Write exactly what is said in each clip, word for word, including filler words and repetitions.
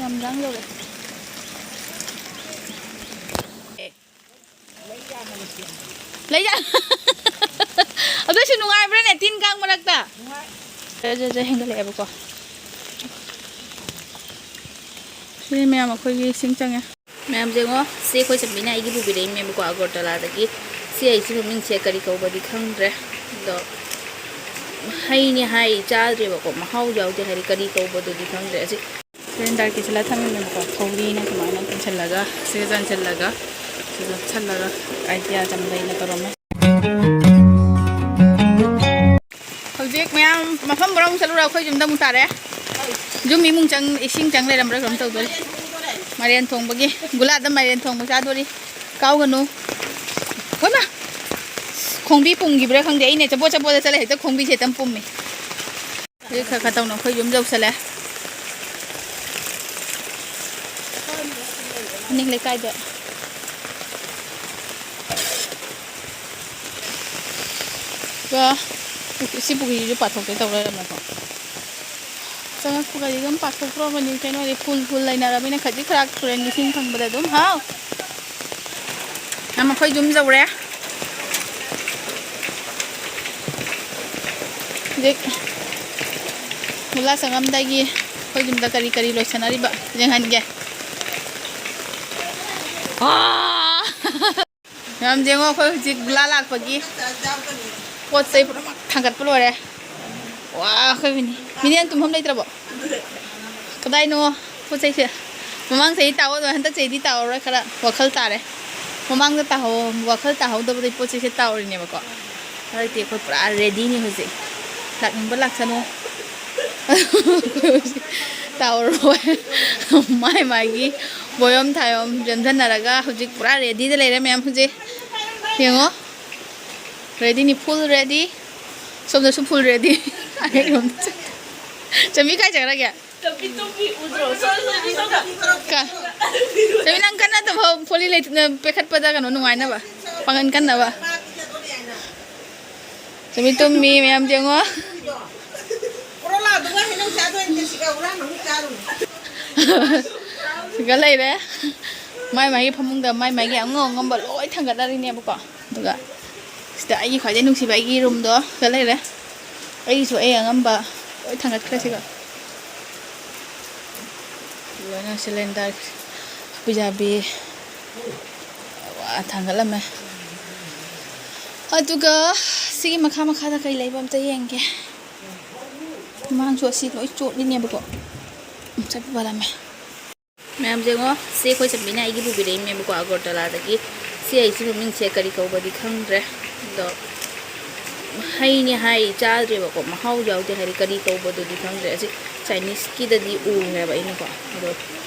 ꯌꯥꯝ ꯂꯥꯡ ꯂꯧꯔꯦ꯫ ꯂꯩꯌꯥ-, ꯑꯗꯨꯁꯨ ꯅꯨꯡꯉꯥꯏꯕ꯭ꯔꯥꯅꯦ ꯇꯤꯟ ꯀꯥꯡ ꯃꯔꯛꯇ? ꯖꯔ ꯖꯔ ꯖꯔ ꯍꯦꯟꯒꯠꯂꯛꯑꯦꯕꯀꯣ꯫ ꯁꯤꯗꯤ ꯃꯌꯥꯝ ꯑꯩꯈꯣꯏꯒꯤ ꯏꯁꯤꯡ ꯆꯪꯉꯦ꯫ ꯃꯌꯥꯝ ꯌꯦꯡꯉꯣ, ꯁꯤ ꯑꯩꯈꯣꯏ ꯆꯟꯕꯤꯅ ꯑꯩꯒꯤ ꯄꯨꯕꯤꯔꯛꯏꯅꯦꯕꯀꯣ, ꯑꯒꯔꯇꯂꯥꯗꯒꯤ꯫ ꯁꯤ ꯑꯩꯁꯤ ꯃꯃꯤꯡꯁꯦ ꯀꯔꯤ ꯀꯧꯕꯗꯤ ꯈꯪꯗ꯭ꯔꯦ, ꯑꯗꯣ ꯍꯩꯅꯤ ꯍꯥꯏ, ꯆꯥꯗ꯭ꯔꯦꯕꯀꯣ, ꯃꯍꯥꯎ ꯌꯥꯎꯗꯦ ꯍꯥꯏꯗꯤ ꯀꯔꯤ ꯀꯧꯕꯗꯨꯗꯤ ꯈꯪꯗ꯭ꯔꯦ꯫ ꯑꯁꯤ ꯁꯤꯂꯤꯟꯗꯔ ꯀꯤꯁꯤꯜꯂ ꯊꯝꯃꯤꯅꯦꯕꯀꯣ, ꯊꯧꯔꯤꯅ ꯁꯨꯃꯥꯏꯅ ꯀꯤꯁꯜꯂꯒ, ꯁꯤꯒ ꯆꯟꯁꯤꯜꯂꯒ, ꯁꯤꯒ ꯆꯟꯁꯤꯜꯂꯒ, ꯑꯥꯏꯗꯤꯌꯥ ꯆꯝꯕꯩꯅ ꯇꯧꯔꯝꯃꯦ꯫ ꯍꯧꯖꯤꯛ ꯃꯌꯥꯝ ꯃꯐꯝ ꯃꯔꯣꯝ ꯆꯠꯂꯨꯔ ꯑꯩꯈꯣꯏ ꯌꯨꯝꯗ ꯑꯃꯨꯛ ꯇꯥꯔꯦ꯫ ꯌꯨꯝ ꯏꯃꯨꯡ ꯆꯪ, ꯏꯁꯤꯡ ꯆꯪ ꯂꯩꯔꯝꯕ꯭ꯔꯥ ꯀꯩꯅꯣꯝ ꯇꯧꯗꯣꯔꯤ꯫ ꯃꯥꯏꯔꯦꯟ ꯊꯣꯡꯕꯒꯤ, ꯒꯨꯂꯥꯗ ꯃꯥꯏꯔꯦꯟ ꯊꯣꯡꯕ ꯆꯥꯗꯣꯔꯤ꯫ ꯀꯥꯎꯒꯅꯨ꯫ ꯍꯣꯏꯃ! ꯈꯣꯡꯕꯤ ꯄꯨꯝꯈꯤꯕ꯭ꯔꯥ ꯈꯪꯗꯦ꯫ ꯑꯩꯅ ꯆꯄꯣꯠ ꯆꯄꯣꯠꯇ ꯆꯠꯂꯦ, ꯍꯦꯛꯇ ꯈꯣꯡꯕꯤꯁꯦ ꯍꯦꯛꯇ ꯄꯨꯝꯃꯤ꯫ ꯍꯧꯖꯤꯛ ꯈꯔ ꯈꯔ ꯇꯧꯅ ꯑꯩꯈꯣꯏ ꯌꯨꯝ ꯌꯧꯁꯜꯂꯦ꯫ ꯃꯅꯤꯡ ꯂꯩꯀꯥꯏꯗ꯫ ꯋꯥ, ꯁꯤ ꯄꯨꯈ꯭ꯔꯤꯁꯤꯁꯨ ꯄꯥꯊꯣꯛꯀꯦ ꯇꯧ ꯂꯩꯔꯝꯃꯦꯀꯣ꯫ ꯆꯪꯉꯛꯄꯒꯗꯤ ꯑꯗꯨꯝ ꯄꯥꯊꯣꯛꯇ꯭ꯔꯕꯅꯤ ꯀꯩꯅꯣꯗꯤ ꯐꯨꯜ ꯐꯨꯜ ꯂꯩꯅꯔꯕꯅꯤꯅ ꯈꯖꯤꯛ ꯈꯔꯥꯛ ꯇꯨꯔꯦꯟꯒꯤ ꯏꯁꯤꯡ ꯐꯪꯕꯗ ꯑꯗꯨꯝ ꯍꯥꯎ꯫ ꯌꯥꯝ ꯑꯩꯈꯣꯏ ꯌꯨꯝ ꯌꯧꯔꯦ꯫ ꯍꯧꯖꯤꯛ ꯃꯨꯂꯥ ꯆꯪꯉꯝꯗꯥꯏꯒꯤ ꯑꯩꯈꯣꯏ ꯌꯨꯝꯗ ꯀꯔꯤ ꯀꯔꯤ ꯂꯣꯏꯁꯟꯅꯔꯤꯕ ꯌꯦꯡꯍꯟꯒꯦ꯫ ꯑꯥ! ꯃꯌꯥꯝ ꯌꯦꯡꯉꯣ, ꯑꯩꯈꯣꯏ ꯍꯧꯖꯤꯛ ꯒꯨꯂꯥ ꯂꯥꯛꯄꯒꯤ ꯄꯣꯠ ꯆꯩ ꯄꯨꯝꯅꯃꯛ ꯊꯥꯡꯒꯠꯄ ꯂꯣꯏꯔꯦ꯫ ꯋꯥ, ꯑꯩꯈꯣꯏ ꯃꯤꯅꯤ-, ꯃꯤꯅꯦꯟ ꯇꯨꯝꯐꯝ ꯂꯩꯇ꯭ꯔꯕꯣ? ꯀꯗꯥꯏꯅꯣ ꯄꯣꯠ ꯆꯩꯁꯦ? ꯃꯃꯥꯡ ꯆꯍꯤ ꯇꯥꯍꯧꯗꯕ, ꯍꯟꯗꯛ ꯆꯍꯤꯗꯤ ꯇꯥꯍꯧꯔꯣꯏ, ꯈꯔ ꯋꯥꯈꯜ ꯇꯥꯔꯦ꯫ ꯃꯃꯥꯡꯗ ꯇꯥꯍꯧ-, ꯋꯥꯈꯜ ꯇꯥꯍꯧꯗꯕꯗꯩ ꯄꯣꯠ ꯆꯩꯁꯦ ꯇꯥꯍꯧꯔꯤꯅꯦꯕꯀꯣ꯫ ꯍꯟꯗꯛꯇꯤ ꯑꯩꯈꯣꯏ ꯄꯨꯔꯥ ꯔꯦꯗꯤꯅꯤ ꯍꯧꯖꯤꯛ꯫ ꯂꯥꯛꯅꯤꯡꯕ ꯂꯥꯛꯁꯅꯨ꯫ ꯇꯥꯍꯧꯔꯣꯏ꯫ ꯃꯥꯏ ꯃꯥꯏꯒꯤ ꯕꯣꯌꯣꯝ ꯊꯥꯌꯣꯝ ꯌꯣꯝꯁꯤꯟꯅꯔꯒ ꯍꯧꯖꯤꯛ ꯄꯨꯔꯥ ꯔꯦꯗꯤꯗ ꯂꯩꯔꯦ ꯃꯌꯥꯝ ꯍꯧꯖꯤꯛ꯫ ꯌꯦꯡꯉꯣ꯫ ꯔꯦꯗꯤꯅꯤ, ꯐꯨꯜ ꯔꯦꯗꯤ꯫ ꯁꯣꯝꯗꯁꯨ ꯐꯨꯜ ꯔꯦꯗꯤ꯫ ꯆꯝꯕꯤ ꯀꯥꯏ ꯆꯠꯈ꯭ꯔꯒꯦ? ꯀ-, ꯆꯝꯕꯤ ꯅꯪ ꯀꯟꯅ ꯇꯧꯍꯧ, ꯐꯣꯂꯤ ꯂꯩ-, ꯄꯦꯈꯠꯄꯗ ꯀꯩꯅꯣ ꯅꯨꯡꯉꯥꯏꯅꯕ, ꯄꯥꯡꯒꯟ ꯀꯟꯅꯕ꯫ ꯆꯝꯕꯤ ꯇꯨꯝꯃꯤ ꯃꯌꯥꯝ ꯌꯦꯡꯉꯣ꯫ ꯀꯣꯔꯣꯂꯥꯗꯨꯒ ꯍꯩꯅꯧ ꯆꯥꯗꯣꯏꯅꯦ, ꯁꯤꯒ ꯍꯨꯔꯥꯟ ꯑꯃꯨꯛ ꯆꯥꯔꯨꯅꯤ꯫ ꯁꯤꯒ ꯂꯩꯔꯦ꯫ ꯃꯥꯏ ꯃꯥꯏꯒꯤ ꯐꯃꯨꯡꯗ ꯃꯥꯏ ꯃꯥꯏꯒꯤ ꯑꯉꯝ ꯑꯉꯝꯕ ꯂꯣꯏ ꯊꯥꯡꯒꯠꯅꯔꯤꯅꯦꯕꯀꯣ꯫ ꯑꯗꯨꯒ ꯁꯤꯗ ꯑꯩꯒꯤ ꯈ꯭ꯋꯥꯏꯗꯩ ꯅꯨꯡꯁꯤꯕ ꯑꯩꯒꯤ ꯔꯨꯝꯗꯣ ꯁꯤꯗ ꯂꯩꯔꯦ꯫ ꯑꯩꯒꯤꯁꯨ ꯑꯩ ꯑꯉꯝꯕ ꯂꯣꯏ ꯊꯥꯡꯒꯠꯈ꯭ꯔꯦ ꯁꯤꯒ꯫ ꯂꯣꯏꯅ ꯁꯤꯂꯤꯟꯗꯔ, ꯍꯥꯕꯤ ꯖꯥꯕꯤ ꯊꯥꯡꯒꯠꯂꯝꯃꯦ꯫ ꯑꯗꯨꯒ ꯁꯤꯒꯤ ꯃꯈꯥ ꯃꯈꯥꯗ ꯀꯩ ꯂꯩꯕ ꯑꯝꯇ ꯌꯦꯡꯒꯦ꯫ ꯃꯃꯥꯡꯁꯨ ꯑꯁꯤ ꯂꯣꯏ ꯆꯣꯠꯂꯤꯅꯦꯕꯀꯣ꯫ ꯆꯠꯄ ꯄꯥꯜꯂꯝꯃꯦ꯫ ꯃꯌꯥꯝ ꯌꯦꯡꯉꯣ, ꯁꯤ ꯑꯩꯈꯣꯏ ꯆꯟꯕꯤꯅ ꯑꯩꯒꯤ ꯄꯨꯕꯤꯔꯛꯏꯅꯦꯕꯀꯣ, ꯑꯒꯔꯇꯂꯥꯗꯒꯤ꯫ ꯁꯤ ꯍꯩꯁꯤ ꯃꯃꯤꯡꯁꯦ ꯀꯔꯤ ꯀꯧꯕꯗꯤ ꯈꯪꯗ꯭ꯔꯦ, ꯑꯗꯣ ꯍꯩꯅꯦ ꯍꯥꯏ, ꯆꯥꯗ꯭ꯔꯦꯕꯀꯣ, ꯃꯍꯥꯎ ꯌꯥꯎꯗꯦ ꯍꯥꯏꯗꯤ ꯀꯔꯤ ꯀꯧꯕꯗꯨꯗꯤ ꯈꯪꯗ꯭ꯔꯦ꯫ ꯑꯁꯤ ꯆꯥꯏꯅꯤꯁꯀꯤꯗꯗꯤ ꯎꯈ꯭ꯔꯦꯕ ꯑꯩꯅꯀꯣ, ꯑꯗꯣ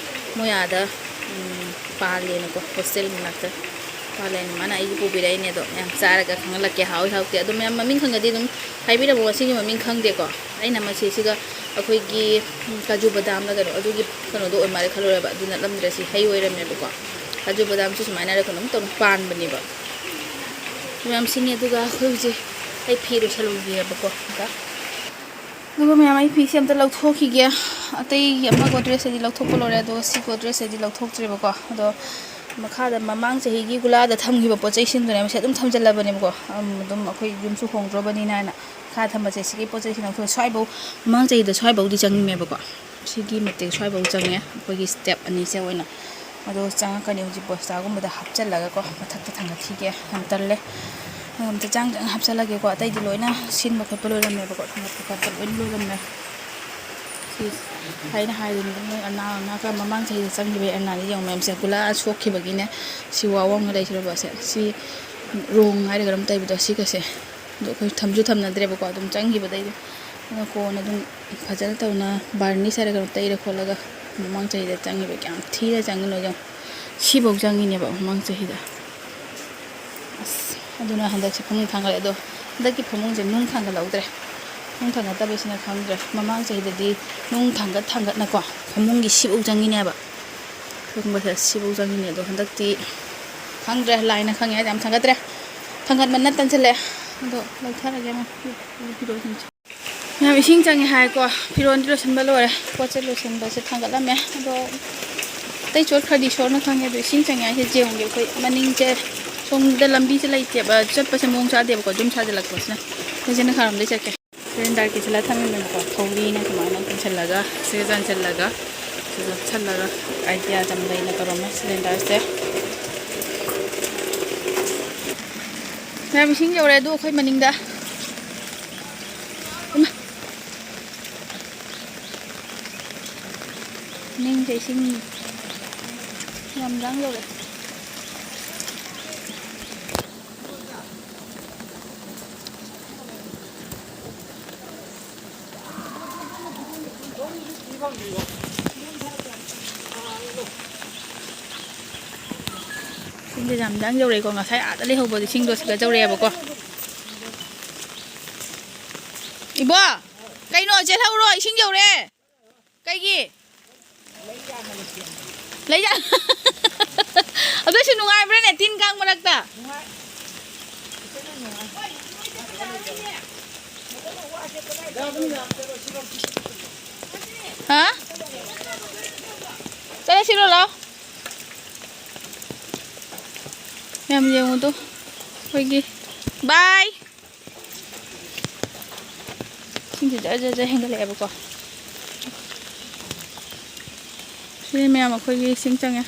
ꯃꯣꯏ ꯑꯥꯗ ꯎꯝ, ꯄꯥꯜꯂꯦꯅꯀꯣ, ꯍꯣꯁꯇꯦꯜ ꯃꯅꯥꯛꯇ ꯄꯥꯜꯂꯦꯅ ꯃꯥꯅ ꯑꯩꯒꯤ ꯄꯨꯕꯤꯔꯛꯏꯅꯦ꯫ ꯑꯗꯣ ꯃꯌꯥꯝ ꯆꯥꯔꯒ ꯈꯪꯍꯜꯂꯛꯀꯦ, ꯍꯥꯎꯏ ꯍꯥꯎꯇꯦ꯫ ꯑꯗꯣ ꯃꯌꯥꯝ ꯃꯃꯤꯡ ꯈꯪꯉꯗꯤ ꯑꯗꯨꯝ ꯍꯥꯏꯕꯤꯔꯝꯃꯣ, ꯉꯁꯤꯒꯤ ꯃꯃꯤꯡ ꯈꯪꯗꯦꯀꯣ꯫ ꯑꯩꯅ ꯃꯁꯤꯁꯤꯒ ꯑꯩꯈꯣꯏꯒꯤ ꯎꯝ, ꯀꯥꯖꯨ ꯕꯗꯥꯝꯂ ꯀꯩꯅꯣ ꯑꯗꯨꯒꯤ ꯀꯩꯅꯣꯗꯣ ꯑꯣꯏ ꯃꯥꯜꯂꯦ ꯈꯜꯂꯨꯔꯦꯕ, ꯑꯗꯨ ꯅꯠꯂꯝꯗ꯭ꯔꯦ, ꯁꯤ ꯍꯩ ꯑꯣꯏꯔꯝꯃꯦꯕꯀꯣ꯫ ꯀꯥꯖꯨ ꯕꯗꯥꯝꯁꯨ ꯁꯨꯃꯥꯏꯅ ꯀꯩꯅꯣꯝ ꯇꯧꯅ ꯄꯥꯟꯕꯅꯦꯕ꯫ ꯃꯌꯥꯝ ꯁꯤꯡꯉꯦ꯫ ꯑꯗꯨꯒ ꯑꯩꯈꯣꯏ ꯍꯧꯖꯤꯛ ꯑꯩ ꯐꯤ ꯂꯣꯏꯁꯜꯂꯨꯒꯦꯕꯀꯣ ꯑꯝꯇ꯫ ꯑꯗꯨꯒ ꯃꯌꯥꯝ ꯑꯩ ꯐꯤꯁꯦ ꯑꯝꯇ ꯂꯧꯊꯣꯛꯈꯤꯒꯦ꯫ ꯑꯇꯩ ꯑꯃ ꯒꯣꯗ꯭ꯔꯦꯖꯇꯗꯤ ꯂꯧꯊꯣꯛꯄ ꯂꯣꯏꯔꯦ, ꯑꯗꯨꯒ ꯁꯤ ꯒꯣꯗ꯭ꯔꯦꯖꯇꯗꯤ ꯂꯧꯊꯣꯛꯇ꯭ꯔꯦꯕꯀꯣ꯫ ꯑꯗꯣ ꯃꯈꯥꯗ ꯃꯃꯥꯡ ꯆꯍꯤꯒꯤ ꯒꯨꯂꯥꯗ ꯊꯝꯈꯤꯕ ꯄꯣꯠ ꯆꯩꯁꯤꯡꯗꯨꯅꯦ ꯃꯁꯤ ꯑꯗꯨꯝ ꯊꯝꯖꯤꯜꯂꯕꯅꯦꯕꯀꯣ꯫ ꯑꯝ, ꯑꯗꯨꯝ ꯑꯩꯈꯣꯏ ꯌꯨꯝꯁꯨ ꯍꯣꯡꯗ꯭ꯔꯣꯕꯅꯤꯅ ꯍꯥꯏꯅ ꯃꯈꯥ ꯊꯝꯕꯁꯦ ꯁꯤꯒꯤ ꯄꯣꯠ ꯆꯩꯁꯤꯅ ꯑꯩꯈꯣꯏ ꯁ꯭ꯋꯥꯏꯐꯧ, ꯃꯃꯥꯡ ꯆꯍꯤꯗ ꯁ꯭ꯋꯥꯏꯐꯧꯗꯤ ꯆꯪꯉꯝꯃꯦꯕꯀꯣ꯫ ꯁꯤꯒꯤ ꯃꯇꯦꯛ ꯁ꯭ꯋꯥꯏꯐꯧ ꯆꯪꯉꯦ, ꯑꯩꯈꯣꯏꯒꯤ ꯁ꯭ꯇꯦꯞ ꯑꯅꯤꯁꯦ ꯑꯣꯏꯅ꯫ ꯑꯗꯣ ꯆꯪꯉꯛꯀꯅꯤ ꯍꯧꯖꯤꯛ ꯕꯣꯁꯇꯥꯒꯨꯝꯕꯗ ꯍꯥꯞꯆꯜꯂꯒꯀꯣ, ꯃꯊꯛꯇ ꯊꯥꯡꯒꯠꯈꯤꯒꯦ, ꯌꯥꯝ ꯇꯜꯂꯦ꯫ ꯑꯗꯣ ꯑꯝꯇ ꯆꯥꯡ ꯆꯥꯡ ꯍꯥꯞꯆꯜꯂꯒꯦꯀꯣ꯫ ꯑꯇꯩꯗꯤ ꯂꯣꯏꯅ ꯁꯤꯟꯕ ꯈꯣꯠꯄ ꯂꯣꯏꯔꯝꯃꯦꯕꯀꯣ, ꯊꯥꯡꯒꯠꯄ ꯈꯣꯠꯄ ꯂꯣꯏꯅ ꯂꯣꯏꯔꯝꯃꯦ꯫ ꯁꯤ ꯑꯩꯅ ꯍꯥꯏꯗꯨꯅꯤ, ꯃꯣꯏ ꯑꯅꯥ ꯑꯅꯥ ꯈꯔ ꯃꯃꯥꯡ ꯆꯍꯤꯗ ꯆꯪꯈꯤꯕ ꯑꯅꯥꯗꯤ ꯌꯦꯡꯉꯨ ꯃꯌꯥꯝꯁꯦ, ꯒꯨꯂꯥ ꯁꯣꯛꯈꯤꯕꯒꯤꯅꯦ꯫ ꯁꯤ ꯋꯥꯋꯣꯡꯅ ꯂꯩꯈ꯭ꯔꯕꯁꯦ, ꯁꯤ ꯔꯣꯡ ꯍꯥꯏꯔꯒ ꯑꯗꯨꯝ ꯇꯩꯕꯗꯣ, ꯁꯤꯒꯁꯦ꯫ ꯑꯗꯣ ꯑꯩꯈꯣꯏ ꯊꯝꯁꯨ ꯊꯝꯅꯗ꯭ꯔꯦꯕꯀꯣ, ꯑꯗꯨꯝ ꯆꯪꯈꯤꯕꯗꯩꯗꯤ꯫ ꯑꯗꯣ ꯀꯣꯟꯅ ꯑꯗꯨꯝ ꯐꯖꯅ ꯇꯧꯅ ꯕꯥꯔꯅꯤꯁ ꯍꯥꯏꯔꯒ ꯀꯩꯅꯣ ꯇꯩꯔ ꯈꯣꯠꯂꯒ ꯃꯃꯥꯡ ꯆꯍꯤꯗ ꯆꯪꯉꯤꯕ ꯀꯌꯥꯝ ꯊꯤꯅ ꯆꯪꯉꯤꯅꯣ ꯌꯦꯡꯉꯣ꯫ ꯁꯤꯐꯧ ꯆꯪꯉꯤꯅꯦꯕ ꯃꯃꯥꯡ ꯆꯍꯤꯗ꯫ ꯑꯁ, ꯑꯗꯨꯅ ꯍꯟꯗꯛꯁꯦ ꯐꯃꯨꯡ ꯊꯥꯡꯒꯠꯂꯦ꯫ ꯑꯗꯣ ꯍꯟꯗꯛꯀꯤ ꯐꯃꯨꯡꯁꯦ ꯅꯨꯡ ꯊꯥꯡꯒꯠꯍꯧꯗ꯭ꯔꯦ꯫ ꯅꯨꯡ ꯊꯥꯡꯒꯠꯇꯕꯁꯤꯅ ꯈꯪꯗ꯭ꯔꯦ꯫ ꯃꯃꯥꯡ ꯆꯍꯤꯗꯗꯤ ꯅꯨꯡ ꯊꯥꯡꯒꯠ ꯊꯥꯡꯒꯠꯅꯀꯣ ꯐꯃꯨꯡꯒꯤ ꯁꯤꯐꯧ ꯆꯪꯉꯤꯅꯦꯕ꯫ ꯈꯪꯕꯁꯦ ꯁꯤꯐꯧ ꯆꯪꯉꯤꯅꯦ꯫ ꯑꯗꯣ ꯍꯟꯗꯛꯇꯤ ꯈꯪꯗ꯭ꯔꯦ, ꯂꯥꯏꯅ ꯈꯪꯉꯦ ꯍꯥꯏꯗꯤ ꯌꯥꯝ ꯊꯥꯡꯒꯠꯇ꯭ꯔꯦ꯫ ꯊꯥꯡꯒꯠꯃꯟꯅ ꯇꯟꯁꯤꯜꯂꯛꯑꯦ꯫ ꯑꯗꯣ ꯂꯧꯊꯔꯒꯦ ꯑꯃꯨꯛ ꯐꯤꯔꯣꯜꯁꯤꯡꯁꯦ꯫ ꯃꯌꯥꯝ, ꯏꯁꯤꯡ ꯆꯪꯉꯦ ꯍꯥꯏꯀꯣ꯫ ꯐꯤꯔꯣꯟꯗꯤ ꯂꯣꯏꯁꯤꯟꯕ ꯂꯣꯏꯔꯦ꯫ ꯄꯣꯠ ꯆꯩ ꯂꯣꯏꯁꯤꯟꯕꯁꯦ ꯊꯥꯡꯒꯠꯂꯝꯃꯦ꯫ ꯑꯗꯣ ꯑꯇꯩ ꯆꯣꯠ ꯈꯔꯗꯤ ꯏꯁꯣꯔꯅ ꯈꯪꯉꯦ꯫ ꯑꯗꯣ ꯏꯁꯤꯡ ꯆꯪꯉꯦ ꯍꯥꯏꯁꯦ ꯌꯦꯡꯉꯨꯒꯦ꯫ ꯑꯩꯈꯣꯏ ꯃꯅꯤꯡꯁꯦ ꯁꯣꯝꯗ ꯂꯝꯕꯤꯁꯦ ꯂꯩꯇꯦꯕ, ꯆꯠꯄꯁꯦ ꯃꯑꯣꯡ ꯆꯥꯗꯦꯕꯀꯣ, ꯌꯨꯝ ꯁꯥꯖꯤꯜꯂꯛꯄꯁꯤꯅ꯫ ꯑꯩꯁꯦ ꯅꯈꯥꯔꯣꯝꯗꯩ ꯆꯠꯀꯦ꯫ ꯁꯤꯂꯤꯟꯗꯔ ꯀꯤꯁꯤꯜꯂ ꯊꯝꯃꯤꯕꯅꯦꯕꯀꯣ꯫ ꯊꯧꯔꯤꯅ ꯁꯨꯃꯥꯏꯅ ꯀꯤꯁꯤꯜꯂꯒ ꯁꯤꯒ ꯆꯟꯁꯤꯜꯂꯒ ꯁꯤꯒ ꯆꯜꯂꯒ ꯑꯥꯏꯗꯤꯌꯥ ꯌꯥꯝ ꯂꯩꯅ ꯇꯧꯔꯝꯃꯦ ꯁꯤꯂꯤꯟꯗꯔꯁꯦ꯫ ꯃꯌꯥꯝ, ꯏꯁꯤꯡ ꯌꯧꯔꯦ ꯑꯗꯨ ꯑꯩꯈꯣꯏ ꯃꯅꯤꯡꯗ꯫ ꯏꯃꯥ! ꯅꯤꯡꯁꯦ ꯏꯁꯤꯡ ꯌꯥꯝ ꯂꯥꯡ ꯌꯧꯔꯦ꯫ ꯏꯁꯤꯡꯁꯦ ꯌꯥꯝ ꯌꯥꯝ ꯌꯧꯔꯛꯑꯦꯀꯣ꯫ ꯉꯁꯥꯏ ꯑꯥꯗ ꯂꯩꯍꯧꯕꯗꯣ ꯏꯁꯤꯡꯗꯣ ꯁꯤꯗ ꯌꯧꯔꯛꯑꯦꯕꯀꯣ꯫ ꯏꯕꯣ, ꯀꯩꯅꯣ, ꯆꯦꯜꯍꯧꯔꯣ, ꯏꯁꯤꯡ ꯌꯧꯔꯦ꯫ ꯀꯩꯒꯤ? ꯂꯩꯌꯥ-, ꯑꯗꯨꯏꯁꯨ ꯅꯨꯡꯉꯥꯏꯕ꯭ꯔꯥꯅꯦ ꯇꯤꯟ ꯀꯥꯡ ꯃꯔꯛꯇ? ꯍꯥ? ꯆꯠꯂꯁꯤꯔꯣ, ꯂꯥꯛꯑꯣ꯫ ꯌꯥꯝ ꯌꯦꯡꯉꯨꯗꯣ꯫ ꯑꯩꯈꯣꯏꯒꯤ ꯕꯥꯏ꯫ ꯏꯁꯤꯡꯁꯦ ꯖꯔ ꯖꯔ ꯖꯔ ꯍꯦꯟꯒꯠꯂꯛꯑꯦꯕꯀꯣ꯫ ꯁꯤꯗꯤ ꯃꯌꯥꯝ ꯑꯩꯈꯣꯏꯒꯤ ꯏꯁꯤꯡ ꯆꯪꯉꯦ꯫